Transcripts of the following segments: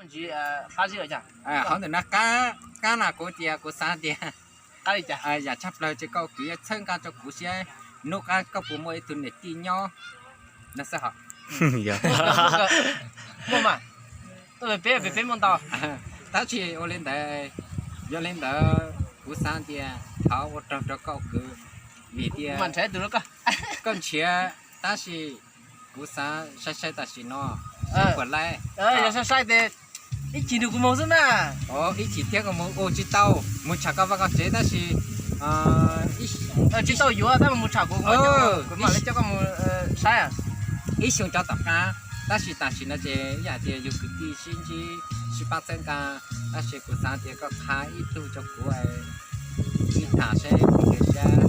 Hauv ntawm no, qab no kuv tias kuv xav tias yam tshaj plaws ces koj kwv yuav txhawb nqa rau kuv saib hnub qab koj puas muaj ib tug niam tij nyob no xwb hos. Tab sis ua li ntawd, yog li ntawd kuv xav tias thov ua raug rau koj kwv, vim tias koj nrhiav, tab sis kuv xav sai sai tam sim no, puas laib? Yog sai sai ces ib chim nrog kuv mus xwb na. Ib chim thiab kuv mus ua tsis tau, mus tsham koj vaj koj tsev tab sis tsis tau yuav tab mas mus tsham kuv, kuv mam li coj koj mus saib. Ib xyoo rov tom qab, tab sis tam sim no ces yam tias yus kwv tij sib ntsib sib pab txhawb nqa, tab sis kuv xav tias koj qha ib tug rau kuv ib tham seb kuv tias saib,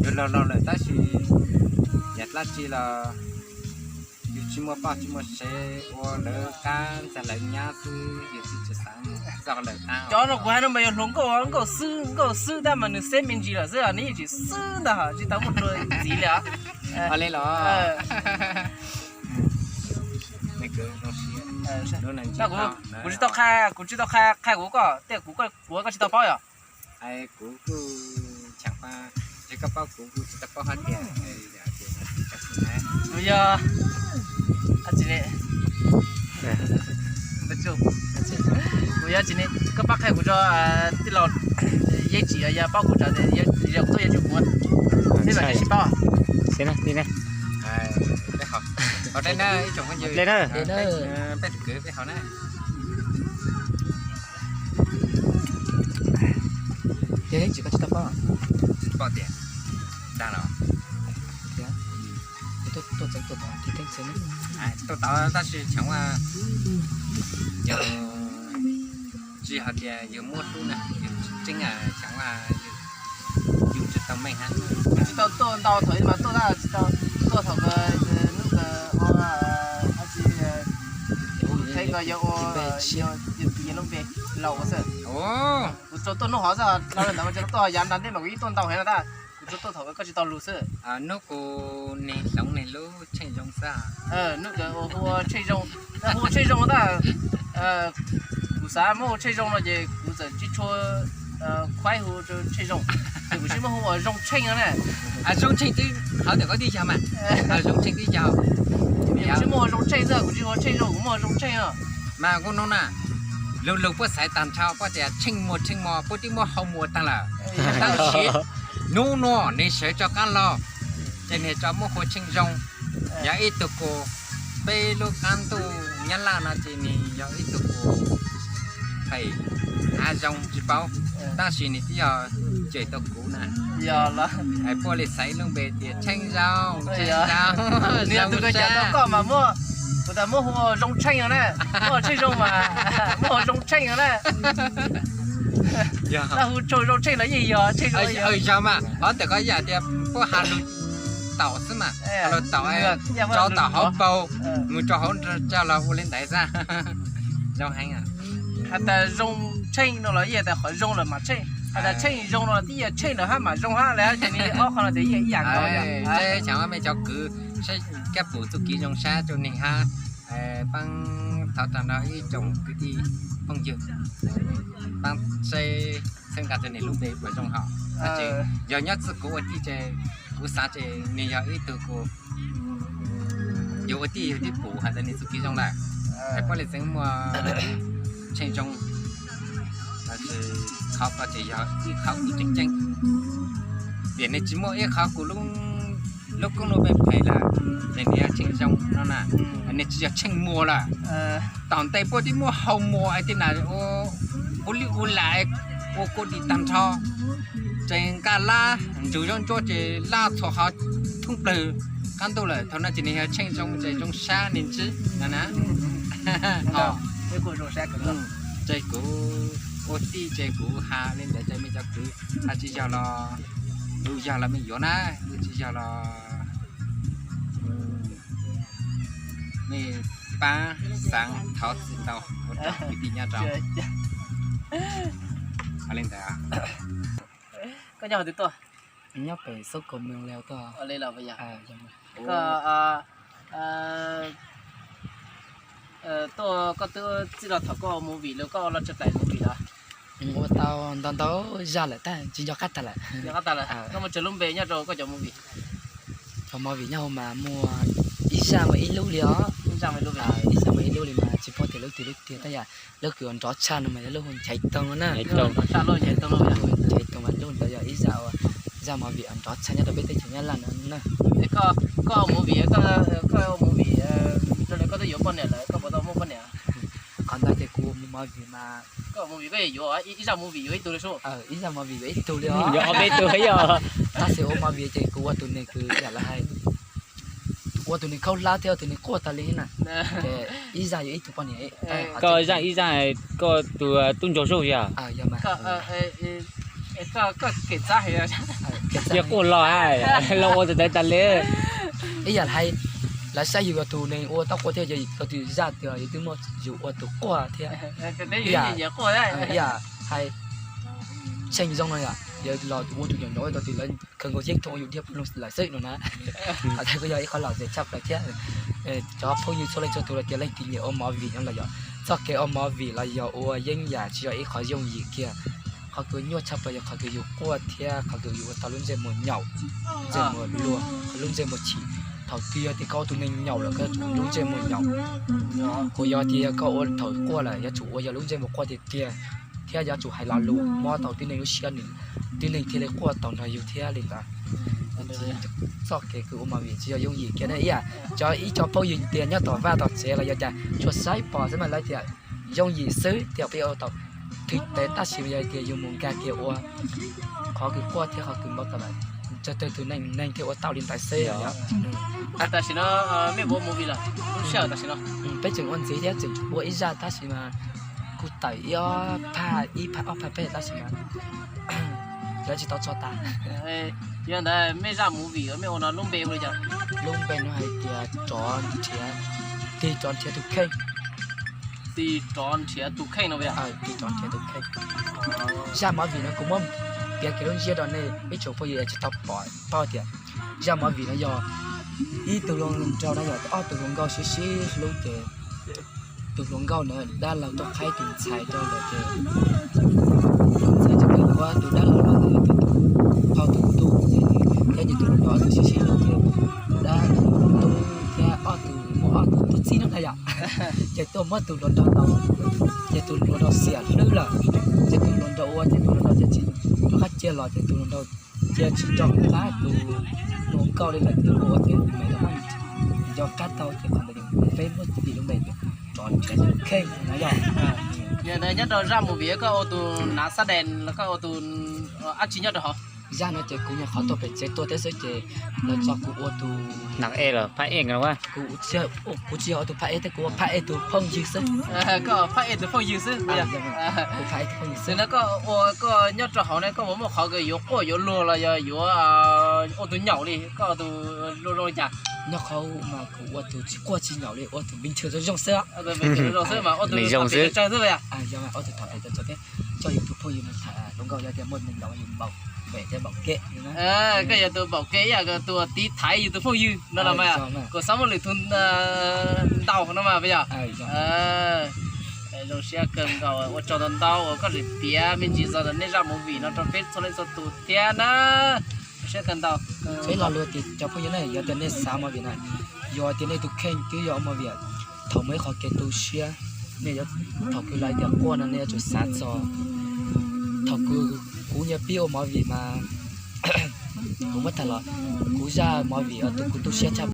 yus laug laug lawm tab sis yam dab tsi los yus tsis muaj poj tsis muaj sev, ua lawv qab ntxag lawv nyab xwb, yus tsis tsis xav mus txog lawv qab. Cov no kuv hais no mas yog hluas nkauj, nkauj xwb, nkauj xwb tab mas nws xeb me ntsis lawm xwb, nws yeej tsis xwb ntag, tsis tau muaj tus ntxiv li os. Li los kuv tsis tau qha, kuv tsis tau qha, qha kuv koj tej kuv, kuv koj tsis tau paub yom. Kuv kuj tseem, koj paub kuv kuj tsis tau paub hab tias yog, kuv yog tsis ne, koj pab qhia kuv rau tij laug Yeeb Tsim yog paub kuv tsam tias yog kuv tuaj yog tsis kuv, nej mam sib paub. Peb hauv na, ib tsoom phooj ywg, peb tus kwv peb hauv na. Yog Yeeb Tsim koj tsis tau paub, tsis paub tias dag los tuaj tod, tuaj tod tab sis tseem yog tsis hais tias yus muaj hlub na, yus tseeb tseeb tseem yus tsis tau meej hab. Tsis tau tuaj ntau thaum mas tuaj, tsis tau tuaj thaum hnub ka ua, tsis, kuv tseeb ko yog ua, yog tus yog lub npe Laus xwb. Kuv tsuas tuaj hnub hov xwb, los li ntawd mas tsis tuaj yav nrag ntej mas kuv yeej tuaj ntau heev no tab, kuv tsuas tuaj thaum koj tsis tau lus xwb. Hnub kuv niag hloov niag lub Tsheej Zoo xwb. Hnub ua Tsheej Zoo, hu ua Tsheej Zoo tab, kuv xav muab hu Tsheej Zoo no ces kuv txawm tsis tshua khuaib hu Tsheej Zoo, ces kuv tsis muab hu ua Zoo Tsheej no na. Zoo Tsheej twb qhov ntawm koj tib yog mas, Zoo Tsheej tib yog. Kuv tsis muab hu Zoo Tsheej xwb, kuv tsis hu ua Tsheej Zoo, kuv muab hu Zoo Tsheej no. Mas kuv hnub na, lug lug puab xaiv tag nrho puab tias Tsheej Muas, Tsheej Muas, puab twb muab hau Muas tag lawm. Tab sis hnub no nws sawv rov qab los, ces nws tso muab hu Tsheej Zoo. Yog ib tug kus, peb lub qab ntuj Nyab Laj no ces nws yog ib tug kus phem hab zoo tsis paub, tab sis nws twb yog cem tau kuv na. Puab li xaiv lub npe tias Tsheej Zoo, Tsheej Zoo. Nws yog tus kws cem tau koj mas muab, kuv tas muab hu Zoo Tsheej no na, muab hu Tsheej Zoo mas, muab hu Zoo Tsheej no na. Yog hu Zoo Tsheej los yeej yog Tsheej Zoo. Yog mas, qhov ntawm koj yam tias puab has lug taum xwb mas, has lug taum, rau tom hauv paus, mus rau hauv tsa los ua li ntawd xwb. Zoo heev. Has tas Zoo Tsheej no los yeej tas qhov zoo lawm mas Tsheej, has tas Tsheej Zoo no los twb yog Tsheej lawm hab mas zoo hab li, ces nws ob qho no ces yeej ib yam nkaus. Saib xyov mej cov kwv, saib kab pum txuj kev zoo sab rau nws hab, paab thov rau nrog ib tsoom kwv tij phooj ywg, paab saib txhawb nqa rau nws lub npe puas zoo hos. Yog nyob txij kuv ua tij ces kuv xav ces nws yog ib tug kuv, yus ua tij yus twb pum has tas nws txuj kev zoo lawm. Es puab li txeev muaj Tsheej Zoo, tab sis qhov ko ces yog ib qhov kuv tseem ceeb, vim nws tsis muaj ib qhov kuv lub koob lub npe phem lawm, ces nws yog Tsheej Zoo no na, nws tsis yog Tsheej Muas lawm. Tom ntej puab twb muab hau Muas es tej nam ua li ua lam ua kua dim tag nrho, tseem nqa lab ntsug zaub ntsuab ces laj txhua qhov thoob plawg qab ntuj lawm. Thaum no ces nws yog Tsheej Zoo ces zoo sab nws ntsib no na. Ces kuv ua tij ces kuv has li ntawd ces mej cov kwv, has tsis yog los, yog los mej yuav na, yog tsis yog los mej paab xaav thov txim ntau ua rau kwv tij nyob rau. Li ntawd. Koj nyob qhov twg tuaj? Nyob pem Xauv Kaus Mees Leos tuaj. Koj, Tuaj koj twb txij los thaum koj ua movie los koj ua los tsis plaim movie los? Ua tau ntau ntau zaj lawm tab tsis nco qab tag lawm. Nco qab tag lawm. Koj muaj tsawg lub npe nyob rau koj cov movie? Cov movie nyob hauv mas muaj ib zaj muaj ib lub li os. Ib zaj muaj ib lub li mas tsis paub tias lub twg lub tiag tab yam lub kws uas nrov tshaj no mas yog lub hu Nchaiv Toog na. Nchaiv Toog mas lub ntawd yog ib zaj uas zaj movie uas nrov tshaj nyob rau peb teb chaws Nyab Laj no na. Koj ua movie, koj ua movie, koj twb yuav poj niam lawm koj puas tau muaj poj niam? Qhov ntawd ces kuv ua movie mas koj ua movie koj yuav ib zaj movie yuav ib tug li sub. Ib zaj movie yuav ib tug li os. Yuav ob peb tug yog. Tab sis ua movie ces kuv ua tus neeg kws yam lawv hais ua tus neeg khaub hlab thiab ua tus neeg quaj tas li na. Ces ib zaj yuav ib tug poj niam. Koj zaj ib zaj koj tus tub ntsuag zoj yog? Yog quaj los los ua tus ntawd tas li. Ib yam hais lawv saib yus ua tus neeg ua tau quaj thiab yog tus zaj tias yus twb muaj yus ua tus quaj thiab. Ib yam hais Tsheej Zoo no yom, yog los ua tus nyuam nyuam tau tias lawv kawg nkaus yeeb thooj ua yus dhia pug loo lawm xwb no na. Qhov ntawd kuj yog ib qho lom zem tshaj plaws thiab. Cov phooj ywg txhua leej txhua tus los tias leej twg nyiam ua movie no los yog txoj kev ua movie los yog ua yeeb yam tsis yog ib qho yooj yim kiag. Qhov kws nyuaj tshaj plaws yog qhov kws yus quaj thiab qhov kws yus ua tau lub ntsej muag nyaum, ntsej muag luag, lub ntsej muag chim. Thaum twg yog tias koj ua tus neeg nyaum lawm koj yuav tsum lub ntsej muag nyaum. Kuj yog tias yog koj ua thaum quaj lawm yuav tsum ua yog lub ntsej muag quaj tiag tiag, thiab yuav tsum hais lo lus mob tau tib neeg lub siab, tib neeg thiaj li quaj tau nrog yus thiab li ntawd. Txoj kev kws ua movie tsis yog yooj yim kiag ne ib yam. Cov ib co phooj ywg tias nyob tom vaj tom tsev los yog cas tsuas saib pom xwb mas lawv tias yooj yim xwb tias peb ua tau thwj tes tab sis yog tias yus mus nkag kiag ua qhov kws quaj thiab qhov kws mob tau lawm, tsawg twg tus neeg neeg thiaj ua tau li ntawd xwb. Tam sim no mej puas ua movie lawm? Lub sij hawm tam sim no peb tseem ua ntxiv thiab tseem ua ib zaj tab sis mas kuj tawm ib phaj ib phaj ob phaj peb tab sis mas lawv tsis tau tso tas. Yog ntawd mej zaj movie uas mej ua no lub npe hu li cas? Lub npe no hais tias rov nrhiav, tig rov nrhiav tus kheej. Tig rov nrhiav tus kheej no. Tig rov nrhiav tus kheej. Zaj movie no kuv muab piav kiag lub ntsiab rau nej ib tsoom phooj ywg tsis tau pom paub tias zaj movie no yog ib tug hluas nraug no yog ob tug hluas nkauj sib sib hlub ces tus hluas nkauj na dab laug tuaj qhaib tus ntxhais rau lawm ces tus ntxhais tseem yuav tus dab laug los tus phauj tus tub ces thiab ces tus hluas nraug ob tug sib sib hlub ces dab laug tub thiab ob tug muaj ob tug tub txib no na yom. Ces tuaj muab tus hluas nraug tau, ces tus hluas nraug xiam hlwb lawm, ces tus hluas nraug ua ces tus hluas nraug ces tsis rov qab cia los ces tus hluas nraug cia tsis nco qab tus hluas nkauj li lawm ces ua ces tus me rov qab nco qab tau ces qhov ntawd peb muab tis lub npe tias rov nrhiav tus kheej no yog. Yog ntawd nyob rau zaj movie koj ua tus nav xab dees los koj ua tus dab tsi nyob rau hauv? Zaj no ces kuv nyuam qhuav tuaj pem tsev tuaj thiab xwb ces lawv tso kuv ua tus nav ej los phab ej no. Kuv tsis yog ua tus phab ej thiab, kuv ua phab ej tus phooj ywg xwb. Koj phab ej tus phooj ywg xwb. Kuv phab ej tus phooj ywg xwb. Koj ua koj nyob rau hauv ne koj puas muaj qhov kws yuav quaj yuav luag los yog yuav ua tus nyaum li, koj ua tus zoo zoo li cas? Nyob qhov mas kuv ua tus tsis quaj tsis nyaum li, ua tus npee chwv zoo zoo xwb. Ua tus npee chwv zoo zoo xwb mas ua tus tham pem tsawg xwb. Ua tus tham pem tsawg thiab, coj yus tus phooj ywg mus tham hluas nkauj, yog tias muaj neeg ntaus yus npaum pem thiab npaum kev. Koj yog tus npaum kev ib yam tus uas tiv thaiv yus tus phooj ywg no los mas, kuv xav muaj lwm tus ntaus no mas puas yog? Zoo siab kawg nkaus, ua tsaug ntau ntau uas koj sim piav me ntsis txog nej zaj movie no rau peb txhua leej txhua tus thiab na. Zoo siab kawg ntau. Peb lo lus tias cov phooj ywg na, yog tias nej xav movie na, yog tias nej tus kheej twb yog ua movie, thaum muaj ib qhov kev tu siab, nej yuav, thaum kws lawv tias quaj no nej yuav tsum xav txog. Thaum kws kuv nyuam pib ua movie mas kuv muab tag los, kuv zaj movie uas tus kuv tu siab tshaj